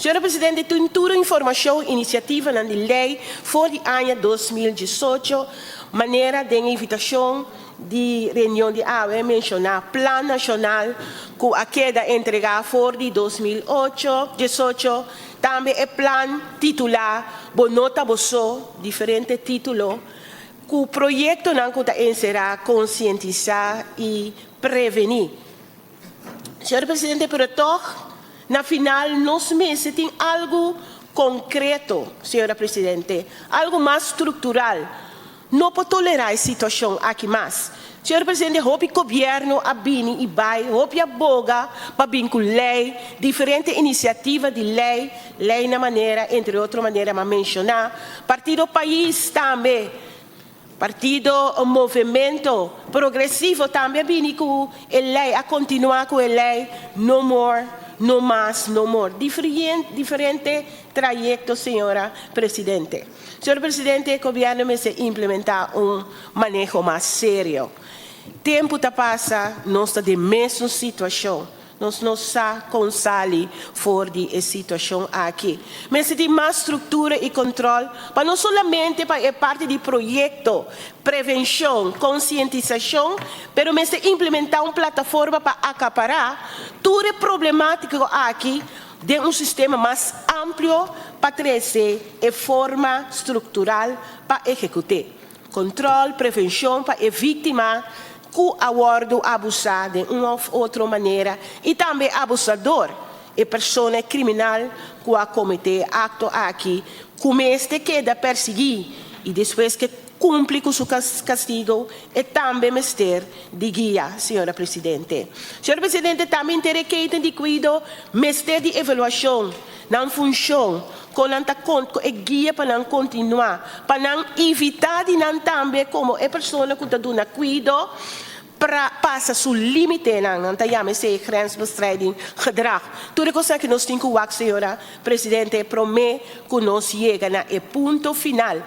Señor Presidente, tin tur informashon, inisiativanan di lei for di aña 2018, manera den invitashon di reunion di awe menshoná, Plan Nashonal ku a keda entregá for di 2008, 18, tambe e plan titulá Bo No Ta Bo So, diferente título, ku proyektonan ku ta enserá konsientisá i prevení. Señor Presidente, pero toch, na final nos mester tin algu konkreto, señora Presidente, algu mas struktural. No por tolerá e situashon aki mas. Señor Presidente, hopi gobièrnu a bini i bai, hopi a boga pa bin ku lei, diferente inisiativa di lei, lei na manera, entre otro manera, m'a menshoná. Partido Pais tambe, Partido Movemento Progresivo tambe a bini ku e lei, a kontinuá ku e lei, no more, no mas, no more. Diferente, diferente trayekto, señora Presidente. Señor Presidente, gobièrnu mester implementá un maneho mas serio. Tempu ta pasa, nos ta den mesun situashon. Nos no sa kon sali for di e situashon aki. Mester tin mas struktura i kontròl pa no solamente pa e parti di proyekto, prevenshon, konsientisashon, pero mester implementá un plataforma pa akapará tur e problemátiko aki den un sistema mas amplio pa trese e forma struktural pa ehekut'é. Kontròl, prevenshon pa e víktima ku a wòrdu abusá den un òf otro manera i tambe abusador, e persona kriminal ku a kometé e akto aki, ku mester keda persiguí i despues ke kumpli ku su kastigo e tambe mester di guia, señora Presidente. Señor Presidente, tambe henter e keten di kuido mester di evaluashon, nan funshon, kon nan ta kont ku e guia pa nan kontinuá, pa nan evitá di nan tambe komo e persona ku ta duna kuido pra pasa su límitenan, nan ta yama esei grensbestrijding gedrag. Tur e kosnan ku nos tin ku wak, señora Presidente, promé ku nos yega na e punto final.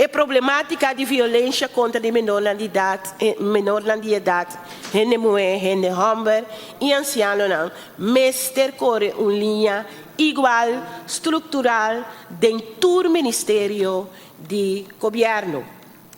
E problemátika di violensha kontra di menornan di edat, menornan di edat, hende muhé, hende hòmber i ansianonan mester kore un liña igual, struktural den tur ministerio di gobièrnu.